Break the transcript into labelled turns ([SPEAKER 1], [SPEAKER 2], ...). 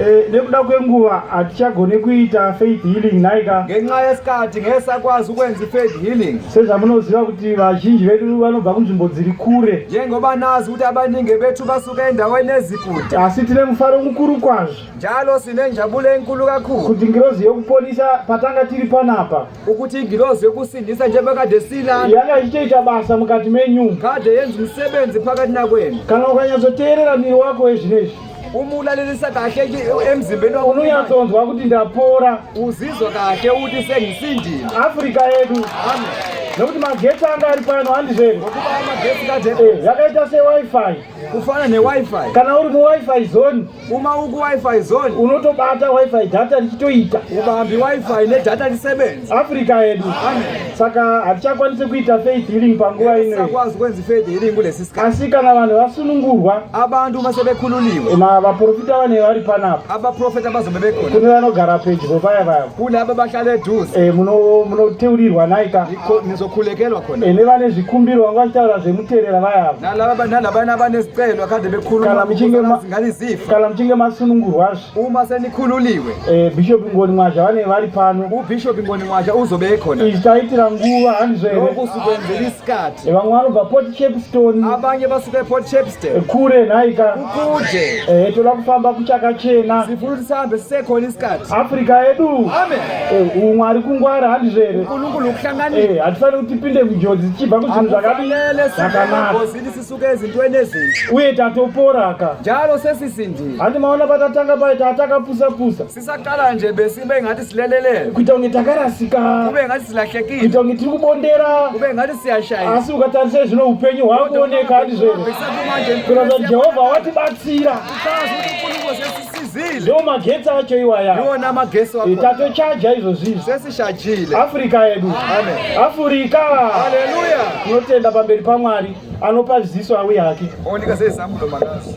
[SPEAKER 1] Eh, nekuda kwenguva hatichagone kuita faith healing nhaika.
[SPEAKER 2] Ngenxa yesikhathi ngeke sakwazi ukwenza i-faith healing.
[SPEAKER 1] Sezvamunoziva kuti vazhinji vedu vanobva kunzvimbo dziri kure.
[SPEAKER 2] Njengoba nazi ukuthi abaningi bethu basuka endaweni ezikude.
[SPEAKER 1] Asi tine mufaro mukuru kwazvo.
[SPEAKER 2] Njalo sinenjabulo enkulu kakhulu.
[SPEAKER 1] Kuti ngirozi yokuponisa patanga tiri panapa.
[SPEAKER 2] Ukuthi ingilozi yokusindisa njengoba kade silana.
[SPEAKER 1] Yanga ichitoita basa mukati menyu.
[SPEAKER 2] Kade yenza umsebenzi phakathi nakwenu.
[SPEAKER 1] Kana ukanyatsoteerera miri wako wezvinezvi.
[SPEAKER 2] Uma ulalelisa kahle emzimbeni wakho
[SPEAKER 1] unonyatsonzwa kuti ndapora.
[SPEAKER 2] Uzizwa kahle ukuthi sengisindile.
[SPEAKER 1] Afrika yedu.
[SPEAKER 2] Amen.
[SPEAKER 1] Nokuti magetsi anga ari pano handizvo here?
[SPEAKER 2] Ngokuba amagetsi kade
[SPEAKER 1] eh, yakaita seWi-Fi.
[SPEAKER 2] Kufana neWi-Fi.
[SPEAKER 1] Kana uri muWi-Fi zone
[SPEAKER 2] Uma uku-Wi-Fi zone
[SPEAKER 1] unotobata Wi-Fi data richitoita.
[SPEAKER 2] Ubambi Wi-Fi nedata lisebenze.
[SPEAKER 1] Afrika yedu.
[SPEAKER 2] Amen.
[SPEAKER 1] Saka hatichakwanisi kuita faith healing panguva ino.
[SPEAKER 2] Sakwazi ukwenza i-faith healing kulesi sikhathi.
[SPEAKER 1] Asi kana vanhu vasunungurwa,
[SPEAKER 2] Abantu uma sebekhululiwe,
[SPEAKER 1] ma vaprofita vanenge vari panapa.
[SPEAKER 2] Abaprofeti abazobe bekhona.
[SPEAKER 1] Kune vanogara pedyo paya paya.
[SPEAKER 2] Kulabo abahlala eduze.
[SPEAKER 1] Eh, muno munoteurirwa naika.
[SPEAKER 2] Nizokhulekelwa khona.
[SPEAKER 1] Eh, nevane zvikumbiro vanga vachitaura zvemuterera vaya.
[SPEAKER 2] Nalaba nalabana abanesicelo kade bekhuluma
[SPEAKER 1] Kana muchinge
[SPEAKER 2] ngane izifa.
[SPEAKER 1] Kana muchinge masunungurwazve.
[SPEAKER 2] Uma senikhululiwe.
[SPEAKER 1] Eh, Bishop Ngoni Mwazha vanenge vari pano.
[SPEAKER 2] UBishop Ngoni Mwazha uzobe ekhona.
[SPEAKER 1] Izvi taitira nguva handizvo here?
[SPEAKER 2] Lokhu sikwenzela isikhathi.
[SPEAKER 1] Eh, vamwe vanobva Port Shepstone.
[SPEAKER 2] Abanye basuka ePort Shepstone.
[SPEAKER 1] Eh, kure nhaika.
[SPEAKER 2] Kukude.
[SPEAKER 1] Eh, toda kufamba kuchakachena.
[SPEAKER 2] Sifuna ukuthi sihambe sisekhona isikhathi.
[SPEAKER 1] Afrika yedu.
[SPEAKER 2] Amen.
[SPEAKER 1] Eh, umwe ari kungwara handizvo here?
[SPEAKER 2] uNkulunkulu ukuhlanganisa.
[SPEAKER 1] Eh, hatifaniri kuti tipinde munjodzi tichibva kuzvinhu zvakadii?
[SPEAKER 2] Akufanele
[SPEAKER 1] Zvakanaka.
[SPEAKER 2] singozini sisuke ezintweni ezinhle.
[SPEAKER 1] Uye tatoporaka.
[SPEAKER 2] Njalo sesisindile.
[SPEAKER 1] Handi maona patatanga paye tatakapusa pusa.
[SPEAKER 2] Sisaqala nje besibe ngathi silelelele.
[SPEAKER 1] Kuita kunge takarasika.
[SPEAKER 2] Kube ngathi silahlekile.
[SPEAKER 1] Kuita kunge tiri kubondera.
[SPEAKER 2] Kube ngathi siyashaya.
[SPEAKER 1] Asi ukatarisa zvino upenyu hwakuoneka handizvo here? Kuratidza kuti Jehovha watibatsira.
[SPEAKER 2] Uchazi ukuthi uNkulunkulu sesisizile.
[SPEAKER 1] Ndiwo magetsi acho iwaya.
[SPEAKER 2] Iwona amagetsi wakhona.
[SPEAKER 1] Tatochaja izvozvi.
[SPEAKER 2] Sesishajile.
[SPEAKER 1] Afrika yedu.
[SPEAKER 2] Amen.
[SPEAKER 1] Afrika.
[SPEAKER 2] Haleluya.
[SPEAKER 1] Tinotenda pamberi paMwari anopa ziso auye hake.
[SPEAKER 2] Onika sesambulo makazi.